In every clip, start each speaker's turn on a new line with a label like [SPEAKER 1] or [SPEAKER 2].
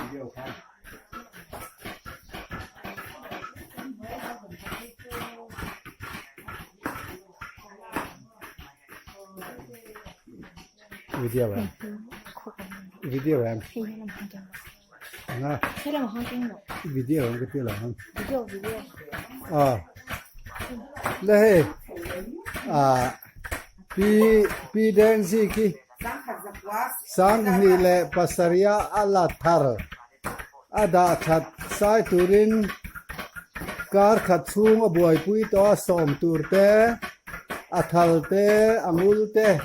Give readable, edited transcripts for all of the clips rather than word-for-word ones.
[SPEAKER 1] Video khan. Video em. Video em. Nga. Video em ka ti lo ang.
[SPEAKER 2] Video video.
[SPEAKER 1] Ah. Le hei. Ah. Pi pi deng zi ki. Sanghnih leh pasarih a a la thar. A dah that sai turin kar khat chhung a buaipui tawh a sawm tur te, a thal te, a ngul te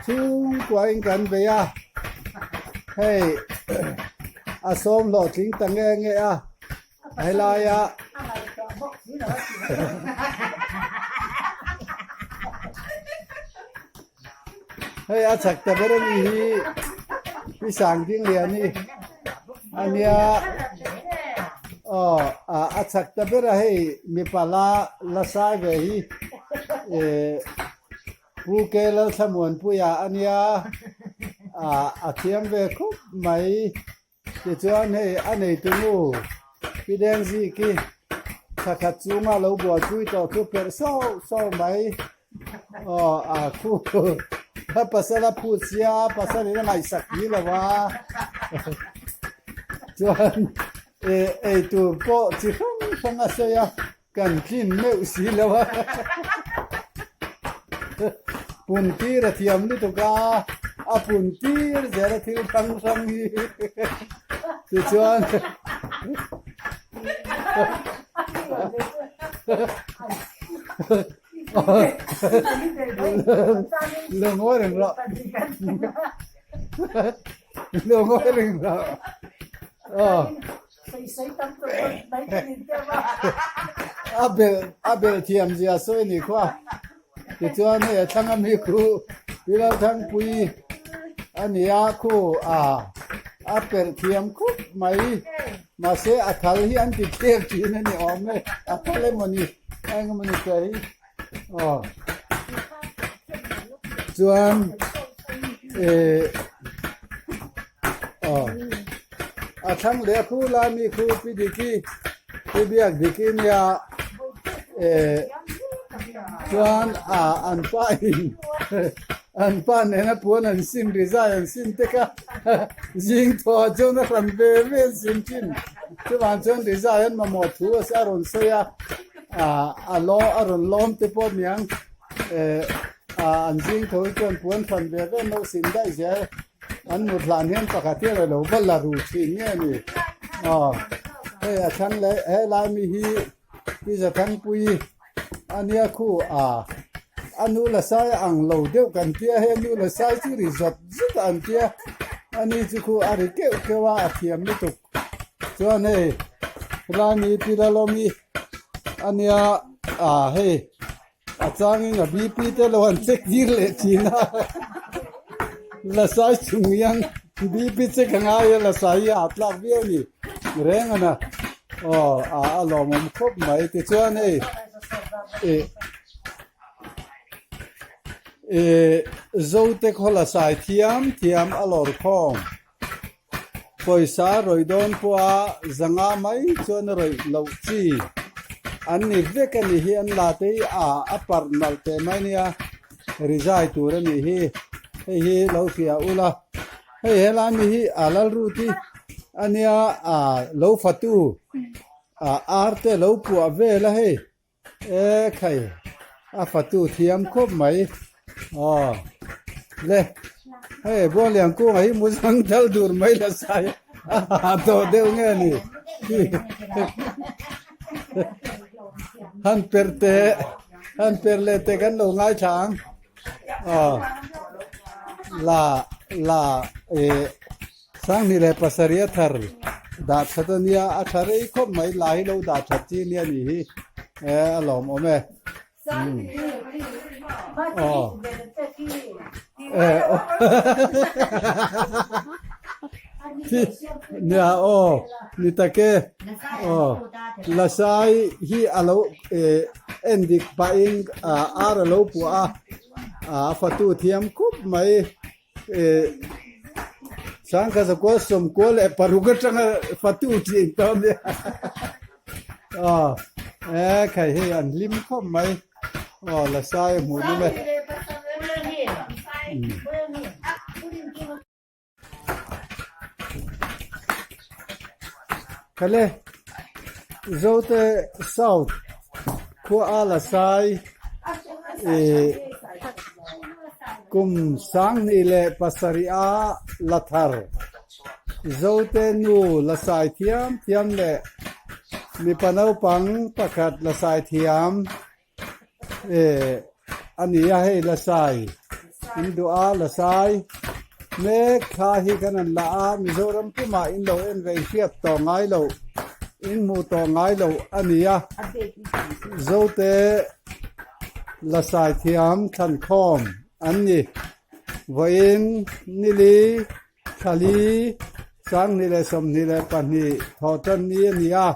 [SPEAKER 1] chhungkuain kan bei a. Hei a sawm hlawhtling ta nge nge a, helaia Hei a chak ta ber a ni hi pi sang ding lian hi a nia aw a chak ta ber a hei mipa la la sai ve hi eh Pu Ke Lalthlamuanpuia a nia a thiam ve khup mai. Tichuan hei a neitu nu Pi Dengziki thla khat chunga lo buaipui tawh chu perh sauh sauh mai. Aw a khu a pasal a phut sia a pasal in a ngaihsak ni lo a. Chuan ei tur pawh chi hrang hrang a sawi a. Kan tlin meuh si lo a, pun tir a thiam lutuk a, a pun tir zel a thil hrang hrang hi tichuan lo ngawi reng rawh lo ngawi reng rawh aw. A belh a belh thiam zia sawi a ni khaw a tichuan hei a thlang ami khu Pilalthangpui a ni a khu a a perh thiam khup mai mahse a thal hi an ti thlek thin a ni awm e a thal emaw ni eng emaw ni te hi aw chuan eh aw a thlang leh khu lai mi khu pi diki pi biak diki nia eh chuan a an pa in an pa nena puan an sin rizai an sin te kha zing thaw ah chuan a hran ve ve an sin thin chuvang chuan rizai an mamawh thu a rawn sawi a. Ah a law a rawn lawm te pawh niang eh ah an zing tho hi chuan puan hran ve ve no sin daih zel an mut hlan hian pakhat hian a lo va la ru thin nge ni aw hei a thlang leh helai mi hi pi Zathangpui a nia khu ah a nu la sai ang lo deuh kan tia hei a nu la sai chu ri zawt zawt an tia ani chu khu a ri keuh keuh a a thiam lutuk chuan hei helai mi pi Lalawmi. A nia ah hei a changin a BP te lo an check tir leh thin a la sai chung hian BP check a ngai a la sai hi a tlak viau a ni reng a na aw a lawmawm khawp mai tichuan hei ih ih Zote khaw la sai thiam thiam a lawr khawm. Pawisa rawih dawn pawha zanga mai chuan a rawih loh chi an ni vek a nih hi an la te hi a a parh nalh teh mai nia rizai tur a nih hi hei hi lo hria ula hei helai mi hi a lalrut hi a nia a lo fatu a ar te lo puah vel a hei. E khai a fatu thiam khawp mai aw le hei Bualiang kungah hi muzang dal dur mai la sai a ha tawh deuh nge ni han per te han per leh te kan lo ngaithla ang aw la la eh Sanghnih leh pasarih a thar dah that a nia, a tha rei khawp mai, la hi lo dah that chi nia nih hi e a lawmawm e. Aw e nia aw ni tak e aw Lasai hi a lo e en dik pahin ar a lo puah a, a fatu thiam khawp mai. 1996 atanga fatu tih tawh a nia. Aw e khai hei an hlim khawp mai. Aw la sai a hmuh nawm e. Khale Zote South khua a la sai ih kum 2007 a la thar Zote nu la sai thiam thiam leh mipa naupang pakhat la sai thiam Eh a ni a hei la sai in duh a la sai mek thla hi kan han la a Mizoram pumah in lo en ve hriat tawh ngai loh in hmuh tawh ngai loh a ni a Zote la sai thiam thlan khawm an ni vawiin nili Thlali 2022 thawhtan ni a ni a,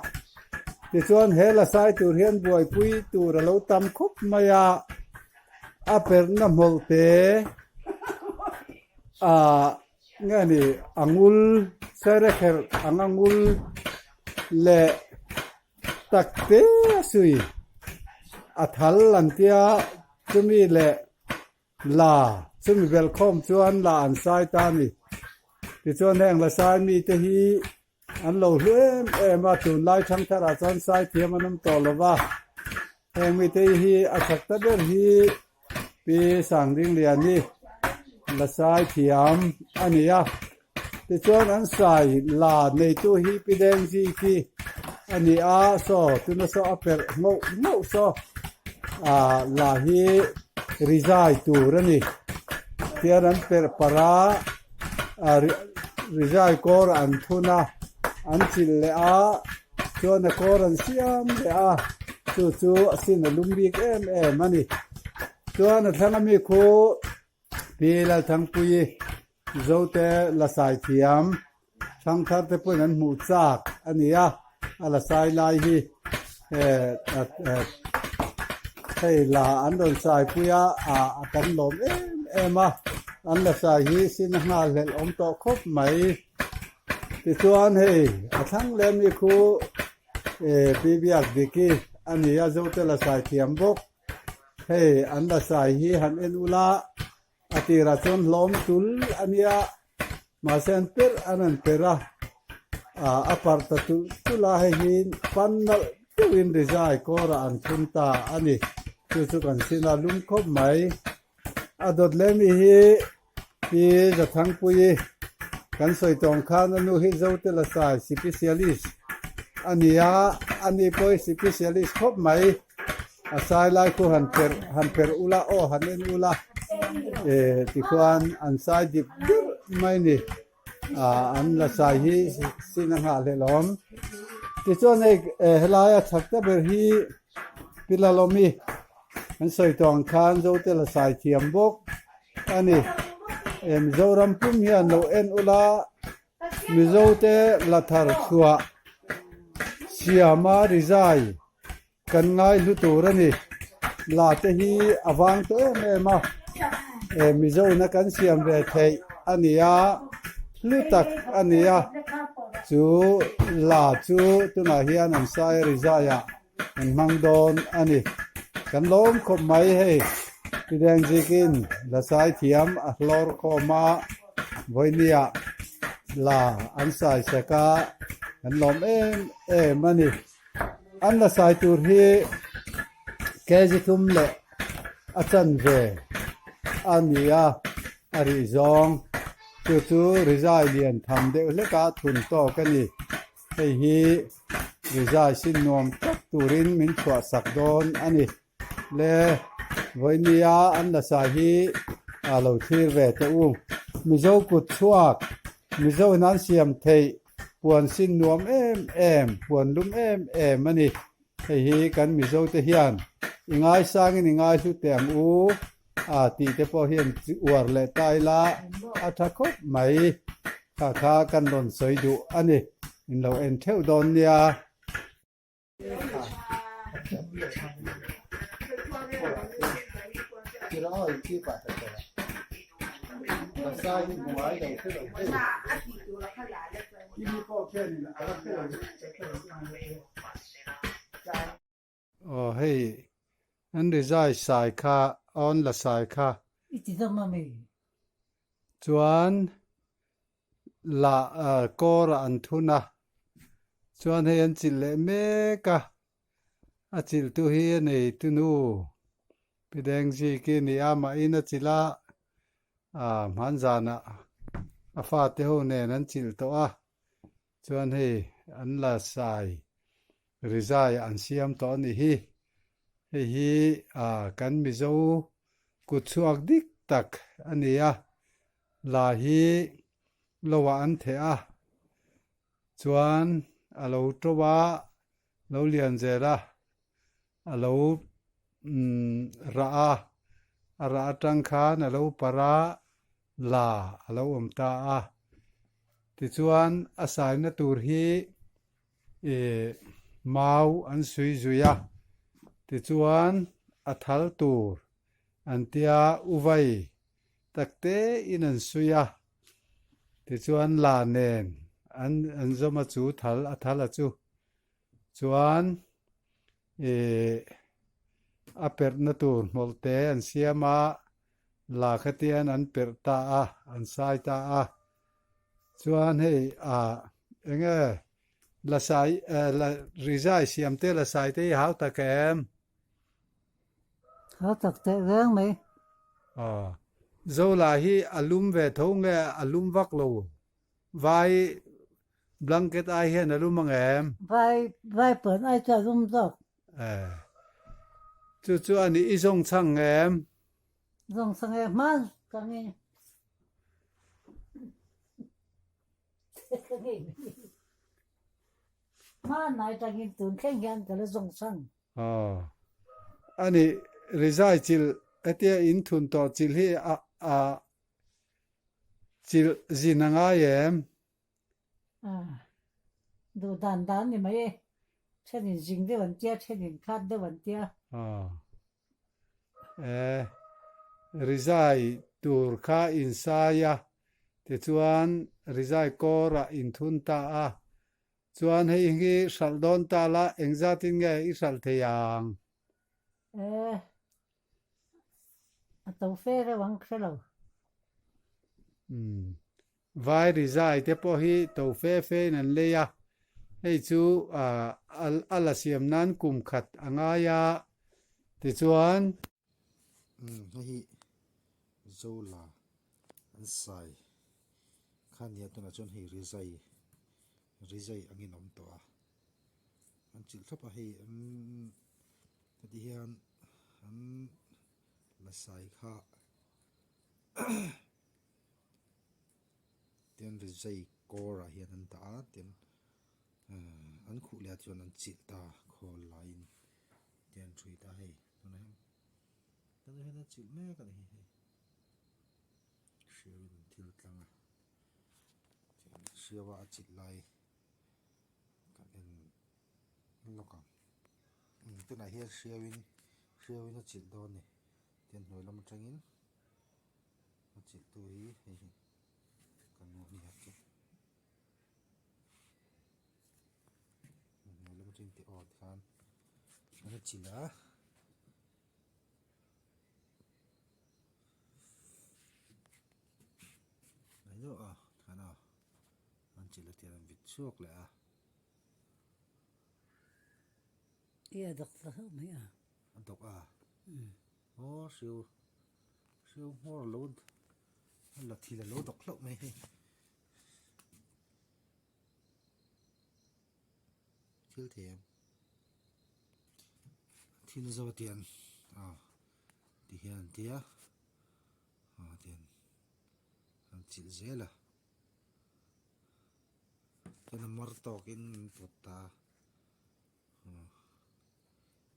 [SPEAKER 1] tichuan he la sai tur hian buaipui tur a lo tam khawp mai a, a perhna hmawlh te ah nge ni a ngul sairehkherh ang a ngul leh tak te a sui a thal an tia chumi leh La, chumi belhkhawm chuan la an sai ta a ni. Tichuan heng la sai mite hi an lo hlu em em a, tunlai thangtharah chuan sai thiam an awm tawh lo va. Heng mite hi a chak ta ber hi Pi Sangdingliani la sai thiam a ni a. Tichuan an sai la neitu hi Pi Dengzi khi a ni a, saw tuna saw a perh ngauh ngauh saw ah la hi rizai tur a ni. Tian an perh parh a, ah rizai kawr an thun a, an chilh leh a, chuan a kawr an siam leh a, chu chu a sin a lum bik em em a ni. Chuan a thlang ami khu Pi Lalthangpuii Zote la sai thiam thangthar te pawhin an hmuh chak a ni a, a la sai lai hi hei la an rawn sai pui a, a kan lawm em em a, an la sai hi sin a nghal hlelh awm tawh khawp mai. Tichuan hei a thlang leh ami khu Pi Biakdiki a ni a, Zote la sai thiam bawk. Hei an la sai hi han en ula a tirah chuan hlawm tul a nia mahse an perh an han perh a ah a parh ta tulh tulh a hei hi pan nalh deuhin rizai kawrah an thun ta a ni chu chu kan sin a lum khawp mai a dawt leh mi hi Pi Zathangpuii kan sawi tawng khan a nu hi Zote la sai sipisialis a ni a, ani pawh hi sipisialis khawp mai. A sai lai khu han perh han perh ula aw han en ula eh tikhuan an sai dip ber mai ni ah an la sai hi sin a nghah hlelh awm. Tichuan hei eh helaia chak ta ber hi Pi Lalawmi an sawi tawh ang khan Zote la sai thiam bawk a ni. Eh Mizoram pum hian lo en ula Mizote la thar chhuah siama rizai Kan ngai hlu tur a ni. La te hi a vang tawh em em a, eh Mizo na kan siam ve theih a ni a, hlu tak a ni a, chu la chu tunah hian an sai rizai ah an hmang dawn a ni. Kan lawm khawp mai hei, Pidengzikin la sai thiam a hlawr khawm a, vawinia la an sai sek a, kan lawm em em a ni. An la sai tur hi kg thum leh a chanve a ni a, a rih zawng. Chu chu rizai lian tham deuh hlek a thun tawk a ni. Hei hi rizai sin nuam tak turin min chhuah sak dawn a ni. Le vawinia an la sai hi a lo thlir ve teh u. Mizo kut chhuak, Mizo in an siam theih puan sin nuam em em, puan lum em em a ni. Hei hi kan Mizo te hian i ngaisangin i ngaihlu teh ang u a tih te pawh hian uar leh ta ila a tha khawp mai. Kha kha kan rawn sawi duh a ni. In lo en theuh dawn nia. La sai hi hmu ngai lo hre lo hei. Kimi pawh khianin a la hre lo Aw hei an rizai sai kha awn la sai kha.
[SPEAKER 2] I ti dam a mi?
[SPEAKER 1] Chuan la kawr ah an thun a, chuan hei an chilh leh mek a, a chilh tu hi a nei tu nu Pi Dengziki a ni a, mahin a chilh a, ah hmanzanah a fate ho nen an chilh tawh a, chuan hei an la sai rizai an siam tawh a ni hi, hei hi ah kan Mizo kut chhuak dik tak a ni a, la hi lo ah an theh a, chuan a lo to a, lo lian zel a, a lo rah a, a rah atang khan a lo parh a, la a lo awm ta a. Tichuan a saina tur hi ih mau an sui zui a, tichuan a thal tur an tia uvai tak te in an sui a, tichuan la nen an an zawm a chu thal a thal a chu. Chuan ih a perhna tur hmawlh te an siam a, la khatian an perh ta a, an sai ta a. Chuan hei ah eng nge la sai eh la rizai siam te la sai te hi hau tak em?
[SPEAKER 2] Hau tak teh reng mai.
[SPEAKER 1] Aw Zola hi a lum ve tho nge a lum vak lo Vai blanket ai hian a lum ang em?
[SPEAKER 2] Vai vai puan ai chu a lum zawk.
[SPEAKER 1] Eh. Chu chu a nih i zawng chhang em?
[SPEAKER 2] Zawng chhang e hma ka nge. Ka nge Hma nai tangin tun thleng hian ka la zawng chhang.
[SPEAKER 1] Aw. A nih rizai chilh hetia in thun tawh chilh hi a a Chilh zin a ngai em?
[SPEAKER 2] Ah, duh dan dan ni mai e. Thenin zing deuh an tia, thenin khat deuh an tia.
[SPEAKER 1] Ah, e, rizai tur kha insai a, tichuan rizai kawrah inthun ta a. Chuan hei hi hralh dawn ta la, engzatin nge i hralh thei ang?
[SPEAKER 2] E, A to fe reuh ang hre lo.
[SPEAKER 1] Umm. Vai rizai te pawh hi to fe fe in an lei a, hei chu a la siam nan kum khat a ngai a, tichuan.
[SPEAKER 3] Umm hei hi Zola an sai kha nia tunah chuan hei rizai rizai angin a awm tawh a an chilh thlap a hei umm Heti hian an la sai kha tian rizai kawr ah hian an dah a tian an khuh leh ah chuan an chilh ta khawl laiin tian thui ta hei tunah hian tunah hian a chilh mek a ni hei hriau in thil tlang a tian hriau a a chilh lai ka en lawk ang. Tunah hian hriauin hriauin a chilh dawn a ni tian hnuai lam atangin a chilh tu hi hei hi kan hmuh a ni hek chu hnuai lam atangin tih aw tikhan an a chilh a. An chilh a tian an vit chhuak leh a.
[SPEAKER 2] I a dawk ta hlauh mai a.
[SPEAKER 3] A dawk a? Aw hriu hriu hmawr lo a la thil a lo dawk hlauh mai hei. Thil thei em? Thil zo tian a ti hian an tia a tian an chilh zel a. Chuan a mar tawkin an pawt ta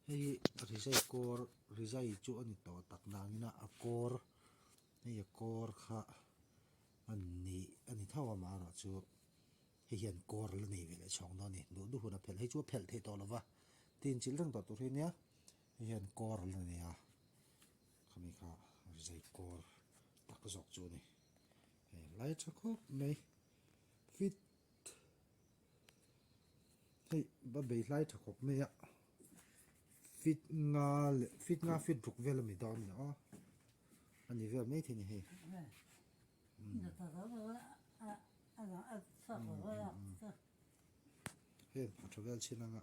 [SPEAKER 3] hei hi rizai kawr rizai chu a ni tawh tak nangin a kawr hei a kawr kha a ni a ni tho a amaherawh chu hei hian kawr la nei ve leh chhawng dawn a ni duh duh hun a phelh hei chu a phelh theih tawh lo va tin chilh reng tawh tur hi ania hei hian kawr la nei a khami kha rizai kawr tak zawk chu a ni. Hei lai tha khawp mai fit hei va bei hlai tha khawp mai a fit nga leh fit nga fit ruk vel a mi dawn a ni aw a ni vel maithei a ni hei. Heng pha tha vel chin anga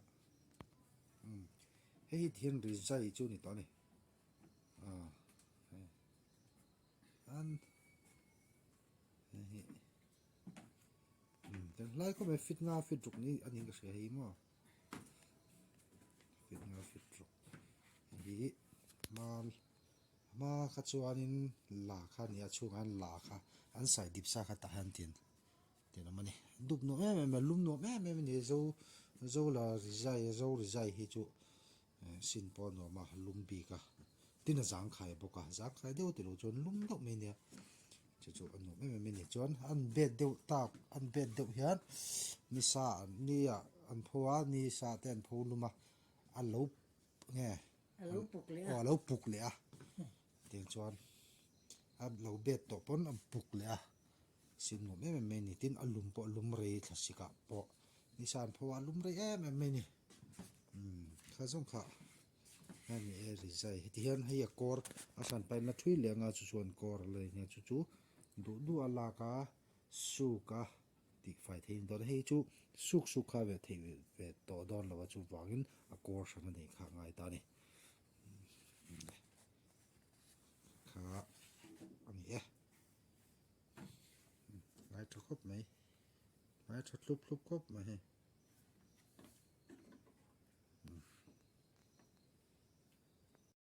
[SPEAKER 3] hei hi tihian rizai chu a ni tawh a ni ah hei an hei hi kan hlai khawp mai fit nga fit ruk ni a niin ka hria hei maw fit nga fit ruk hei hi hmal hma kha chuanin la kha a ni a chhungah hian la kha an sai dip sa kha tah hian tin. Tih awm a ni. Dup nuam em em a, lum nuam em em a ni. Zo zo la rizai zo rizai hi chu sin pawh a nuam a, lum bik a. Tin a zangkhai bawk a, zangkhai deuh tilo chuan lum deuh mai a nia. Chu chu a nuam em em a ni. Chuan an bet deuh tak, an bet deuh hian ni sa ni ah an pho a, ni sa te an pho lum a, a lo nge
[SPEAKER 2] A lo puk leh a.
[SPEAKER 3] Aw a lo puk leh a. Tiang chuan a lo bet tawh pawn a puk leh a. Sin nuam em em mai a ni. Tin a lum pawh a lum rei thlasik ah pawh nisan pho a lum rei em em mai a ni. Umm kha zawng kha a ni e rizai heti hian hei a kawr a hran pahin la thui leh anga chu chuan kawr a la eng a chu chu duh duh a lak a suk a tih fai thei a ni dawn a hei chu suk suk kha ve theih ve tawh dawn lo a chuvangin a kawr hran a neih kha a ngai ta a ni kha a ni e. Ngai tha khawp mai ngai tha thlup thlup khawp mai hei.